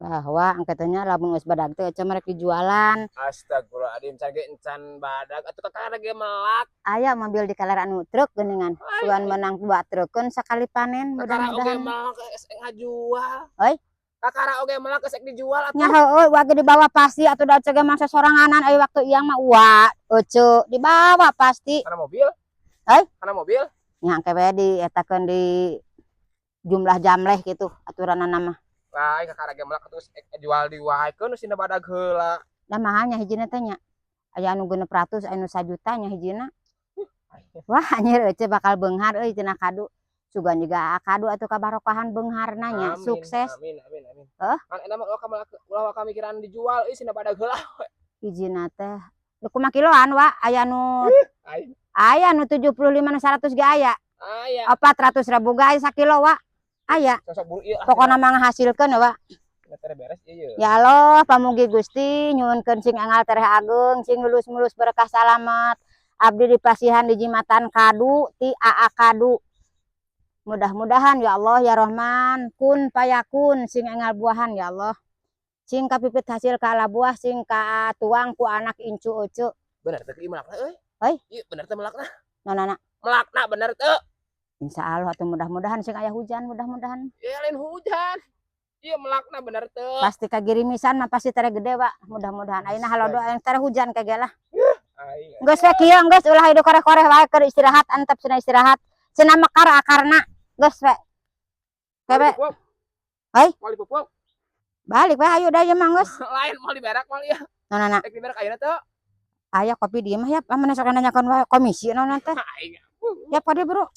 Bahwa angkatnya lamun geus badag teh ece merek dijualan. Astagfirullahaladzim, can ge encan badag atuh, kakara ge melak. Aya mobil di kaler anu truk geuningan. Sugan menang dua trukeun sakali panen. Kakara oge mudah-mudahan. Melak geus ngajual. Oi? Kakara oge melak geus dijual atuh. Nya heueuh, wa ge dibawa pasti atuh, da ece ge mangsa soranganan. Aya waktu iang mah wa ece dibawa pasti. Kana mobil? Oi? Kana mobil? Nya engke we di etakeun di jumlah jamleh gitu aturanana mah. Lah, kakara ge melak atuh geus jual diwaekeun sina badag heula. Da mahalnya hijina teh nya. Aya anu 600, aya anu 1 juta nya hijina. Wah, anjir, ece bakal beunghar euy tina kadu. Sugan juga kadu atuh kabarokahan beungharna nya, Amin, sukses. Amin, amin, amin. Heuh? Kan eta mah ulah waka mikiran dijual euy, sina badag heula. Hijina teh kumaha kiloan, wa? Aya nu Aing. Aya nu 75, nu 100 ge aya. Aya. 400 ribu ge aya sakilo, wa. Aya. Sosok buru ieu ah. Pokona mah ngahasilkeun, wa. Tina teh beres ieu. Ya Allah, pamugi Gusti nyuhunkeun sing enggal tereh ageng, sing lulus mulus berkah salamet. Abdi dipasihan dijimatan kadu ti Aa Kadu. Mudah-mudahan ya Allah ya Rahman, kun payakun, sing enggal buahan ya Allah. Sing kapipit hasil kala buah, sing katuang ku anak incu ece. Bener teh ieu melakna euy. Oi? Ieu bener teh melakna. Nonana? Melakna bener teu? Insya Allah atuh, mudah-mudahan sing aya hujan, mudah-mudahan. Ya lain hujan. Ieu melakna bener teu? Pasti kagirimisan mah pasti tere gede, Pak. Mudah-mudahan. Ayeuna halodo aya tere hujan kage lah. Aing. Geus we kieu geus, ulah hidup koreh-koreh wae, keur istirahat, antep cenah istirahat. Cenah mekar akarna. Geus we. Kebe. Hai? Moal dipupuk. Balik we, ayo da ieu mah geus. Lain moal diberak moal ieu. Nonana? Rek diberak ayeuna teu? Aya kopi dieu mah ya, mana sok nanyakeun wae komisi naon teh. Aing. Ya pade, Bro.